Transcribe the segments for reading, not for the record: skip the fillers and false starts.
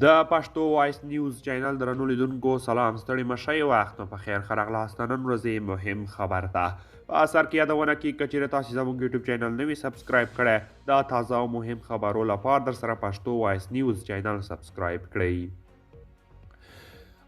د پښتو وایس نیوز چینل درنو لیدونکو سلام، ستړي مه شئ، وخت مو په خیر. ښه راغلاست نن ورځې مهم خبر ته. په اثر کې یادونه کې که چېرې تاسې زموږ یوټیوب چینل نه وي subscribe کړی، دا تازه او مهم خبرو لپاره در سره پښتو وایس نیوز چینل subscribe کړئ.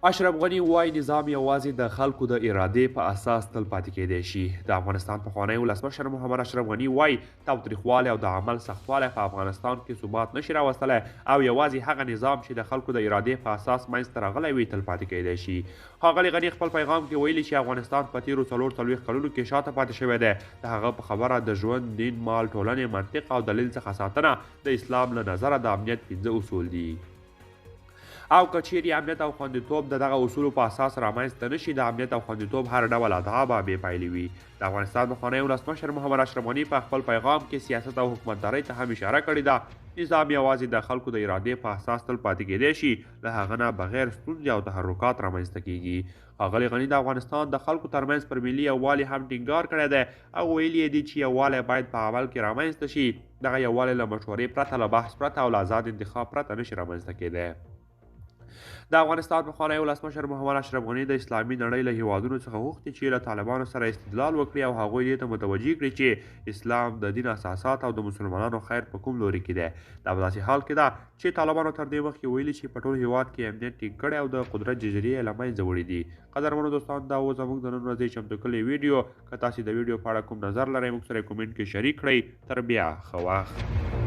اشرف غني وايي نظام یوازې د خلکو د ارادې په اساس تل پاتې کېدای شي. د افغانستان پخوانی ولسمشر محمد اشرف غني وايي تاوتریخوالی او د عمل سختوالی په افغانستان کې ثبات نشي راوستلی او یوازې هغه نظام چې د خلکو د ارادې په اساس منځته راغلی وي تل پاتې کېدای شي. ښاغلي غني خپل پیغام کې ویلي چې افغانستان په تېرو 44 کلونو کې شاته پاتې شوی دی. د هغه په خبره د ژوند، دین، مال، ټولنې، منطق او دلیل څخه ساتنه د اسلام له نظره د امنیت 5 اصول دي او که چیرې امنیت او خوندیتوب د دغه اصولو په اساس رامنځته نه شي، د امنیت او خوندیتوب هر ډول ادعا به بې پایلې وي. د افغانستان پخوانی ولسمشر محمد اشرف غني په خپل پیغام کې سیاست او حکومتدارۍ ته هم اشاره کړې ده. نظام یوازې د خلکو د ارادې په اساس تل پاتې کېدای شي، له هغه نه بغیر ستونزې او تحرکات رامنځته کیږي. ښاغلي غني د افغانستان د خلکو ترمنځ پر ملي یووالي هم ټینګار کړی دی او ویلي یې دي چې یووالی باید په عمل کې رامنځته شي. دغه یووالی له مشورې پرته، له بحث پرته او له ازاد انتخاب پرته نشي رامنځته کېدی. د افغانستان پخوانی ولسمشر محمد اشرف غني د اسلامي نړۍ له هیوادونو څخه غوښتي چې له طالبانو سره استدلال وکړي او هغوی دې ته متوجه کړي چې اسلام د دین اساسات او د مسلمانانو خیر په کوم لوري کې دی. دا په داسې حال کې ده چې طالبانو تر دې مخکې ویلي چې په ټول هیواد کې امنیت ټینګ کړی او د قدرت جزیرې یې له منځه وړي دي. قدرمنو دوستان، دا و زموږ د نن ورځې چمتو کړې ویډیو. که تاسې د ویډیو په اړه کوم نظر لرئ، موږ سره comment کې شریک کړئ. تر بیا، ښه وخت.